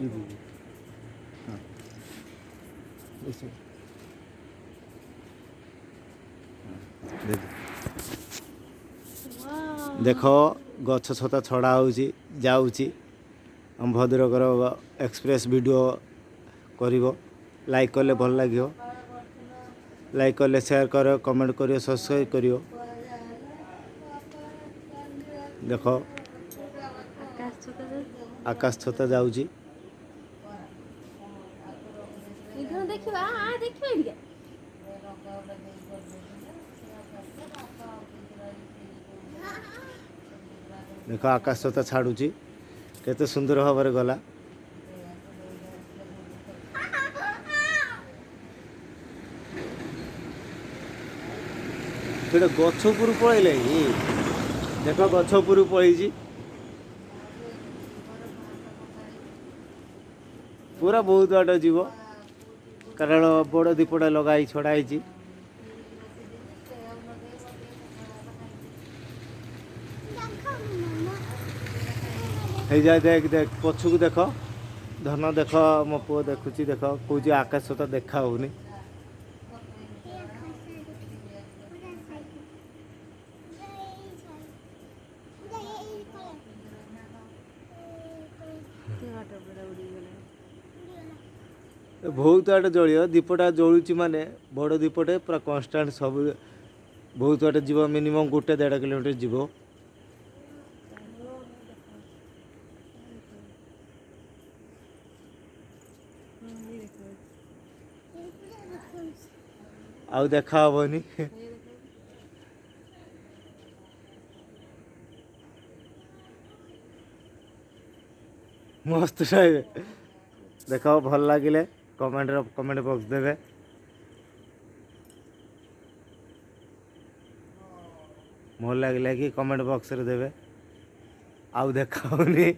ହଁ, ଦେଖ, ଗଛ ଛତା ଛଡ଼ା ହେଉଛି, ଯାଉଛି। ଆମ ଭଦ୍ରକର ଏକ୍ସପ୍ରେସ୍ ଭିଡ଼ିଓ କରିବ। ଲାଇକ୍ କଲେ ଭଲ ଲାଗିବ। ଲାଇକ୍ କଲେ ସେୟାର କର, କମେଣ୍ଟ କରିବ, ସବସ୍କ୍ରାଇବ୍ କରିବ। ଦେଖ, ଆକାଶ ଛତା ଯାଉଛି। ଦେଖିବା, ଦେଖିବା। ଦେଖ, ଆକାଶ ଛତା ଛାଡ଼ୁଛି, କେତେ ସୁନ୍ଦର ଭାବରେ ଗଲା। ସେଟା ଗଛ ଉପରୁ ପଳେଇଲେ କି? ଦେଖ, ଗଛ ଉପରୁ ପଳେଇଛି ପୁରା। ବହୁତ ବାଟ ଯିବ, କାରଣ ବଡ଼ ଦୀପଟା ଲଗା ହେଇ ଛଡ଼ା ହେଇଛି। ହେଇଯାଏ। ଦେଖ, ଦେଖ, ପଛକୁ ଦେଖ ଧନ। ଦେଖ, ମୋ ପୁଅ ଦେଖୁଛି। ଦେଖ, କହୁଛି ଆକାଶ ତ ଦେଖା ହଉନି। ବହୁତ ବାଟ ଜଳିବ। ଦୀପଟା ଜଳୁଛି ମାନେ ବଡ଼ ଦୀପଟେ ପୁରା କନଷ୍ଟାଣ୍ଟ ସବୁ ବହୁତ ବାଟ ଯିବ। ମିନିମମ୍ 1-1.5 କିଲୋମିଟର ଯିବ। ଆଉ ଦେଖା ହବନି। ମସ୍ତ ସାହେବ। ଦେଖ, ଭଲ ଲାଗିଲେ କମେଣ୍ଟର କମେଣ୍ଟ ବକ୍ସ ଦେବେ। ଭଲ ଲାଗିଲା କି କମେଣ୍ଟ ବକ୍ସରେ ଦେବେ। ଆଉ ଦେଖା ହଉନି।